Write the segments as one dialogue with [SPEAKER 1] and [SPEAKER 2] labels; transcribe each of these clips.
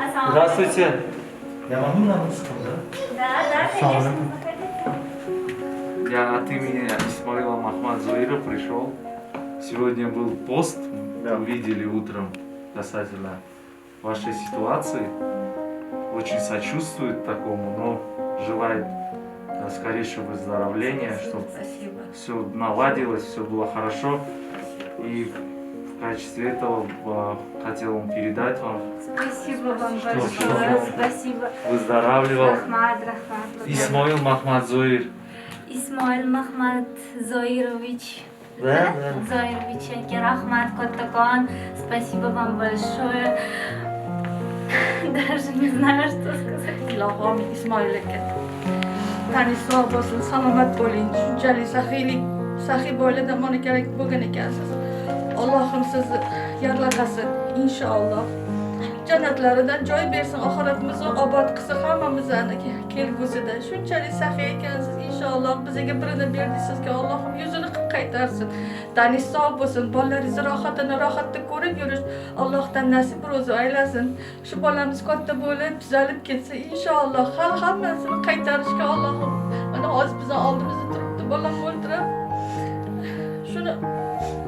[SPEAKER 1] Assalomu.
[SPEAKER 2] Здравствуйте. Я могу на русском, да?
[SPEAKER 1] Да, конечно, заходите.
[SPEAKER 2] Я от имени Исмаила Махмадзоира пришел. Сегодня был пост, увидели утром касательно вашей ситуации. Очень сочувствует такому, но желает скорейшего выздоровления, чтобы
[SPEAKER 3] Спасибо.
[SPEAKER 2] Все наладилось, все было хорошо. И в качестве этого хотел вам передать вам,
[SPEAKER 1] Спасибо вам
[SPEAKER 2] Что,
[SPEAKER 1] большое.
[SPEAKER 2] что?
[SPEAKER 1] Спасибо.
[SPEAKER 2] Выздоравливал.
[SPEAKER 1] Rahmat, rahmat.
[SPEAKER 2] Исмаил Махмадзоир.
[SPEAKER 1] Ismoil Mahmad Zoirovich.
[SPEAKER 2] Да.
[SPEAKER 1] Zoirovich aka, rahmat kattakon. Спасибо вам большое. Даже не знаю, что сказать.
[SPEAKER 3] Ilohi omin, Ismoil aka. Taningiz sog' bo'lsin, salomat bo'ling. Shunchalik saxiylik, saxiy oiladan mana kerak bo'lgan ekansiz. Allohim sizni yarlaqasin, inshaalloh. Jannatlaridan joy bersin, oxiratimizni obod qilsin hammamizni kelgusida. Shunchalik saxiy ekansiz, inshaalloh bizga birini berdingiz sizga, Allohim yuzini qilib qaytarsin. Taningiz sog' bo'lsin, bolalaringizni rohatini rohatda ko'rib yurish Allohdan nasib ro'zi aylasin. Shu bolamiz katta bo'lib, tuzalib ketsa, inshaalloh hali hammasini qaytarishga Allohim mana hozir bizni oldimizda turibdi, bolam o'ltirib. Shuni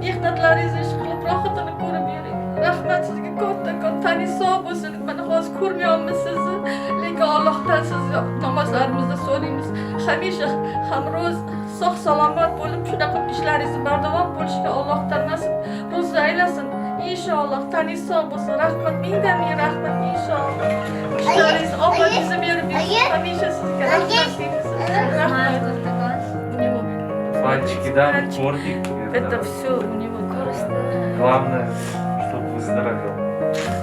[SPEAKER 3] mehnatlaringizni ish qilib rohatini ko'rib yuring. Rahmat sizga kattakon, taningiz sog' bo'lsin. Mana hozir ko'rmayapmiz sizni, lekin Allohdan sizni namozlarimizda so'raymiz. Hamisha hamro'z sog' salomat bo'lib, shunaqa ishlaringizni bardavom bo'lishga Allohdan nasib ro'zi aylasin. Inshaalloh taningiz sog' bo'lsin. Rahmat, mingdan ming rahmat inshaalloh. Ishlaringiz omadingizni berib yursin. Hamisha sizga rahmat deymiz.
[SPEAKER 1] Rahmat
[SPEAKER 3] Rahmat.
[SPEAKER 1] kattakon.
[SPEAKER 3] У него
[SPEAKER 2] Пальчики, да,
[SPEAKER 3] Пальчики.
[SPEAKER 2] тортик.
[SPEAKER 3] Это все у него.
[SPEAKER 1] Ko'rishdi.
[SPEAKER 2] Главное, чтобы выздоровел.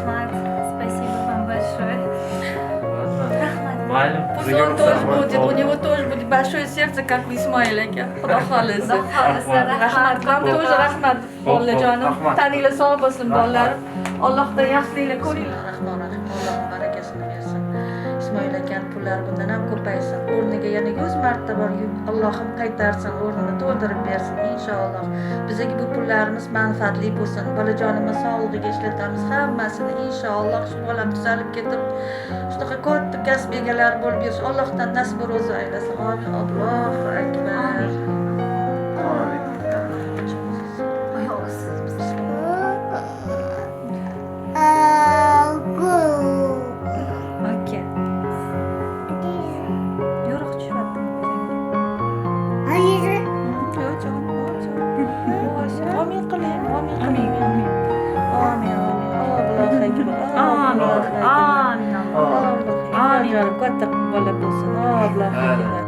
[SPEAKER 1] Rahmat. Спасибо вам большое.
[SPEAKER 2] Ладно.
[SPEAKER 1] Rahmat.
[SPEAKER 2] Mayli.
[SPEAKER 3] Пусть он тоже будет, у него тоже будет большое сердце, как у Ismoil aka. Xudo xohlasa.
[SPEAKER 1] Xudo xohlasa,
[SPEAKER 3] Rahmat. Вам тоже rahmat, bolajonim.
[SPEAKER 2] Rahmat.
[SPEAKER 3] Taninglar sog' bo'lsin, bolalarim. Allohdan yaxshiliklar ko'ringlar.
[SPEAKER 4] Rahmonir Rahim, Allohim barakasini bersin. Ismoil akani pullari bundan ham ko'paysin. O'rniga yana 100 marta bor Allohim qaytarsin, o'rnini to'ldirib bersin inshaalloh. Bizga bu pullarimiz manfaatli bo'lsin. Bolajonimiz sog'lig'iga ishlatamiz hammasini inshaalloh. Shu bolam tuzalib ketib, shunaqa katta kasb egalari bo'lib yurish Allohdan nasib ro'zi aylasin. Amin. Allohu akbar.
[SPEAKER 2] Amin.
[SPEAKER 1] Oyog'isiz biz.
[SPEAKER 4] Aka. Yo'riq tushyapti. Yo'q, jonim, yo'q. Omin qiling, omin qiling. Amin. Amin, amin. Allohu akbar.
[SPEAKER 1] Amin.
[SPEAKER 4] Allohu akbar.
[SPEAKER 1] Amin.
[SPEAKER 4] Amin. Jonim, katta bola bo'lsin. Allohu akbar.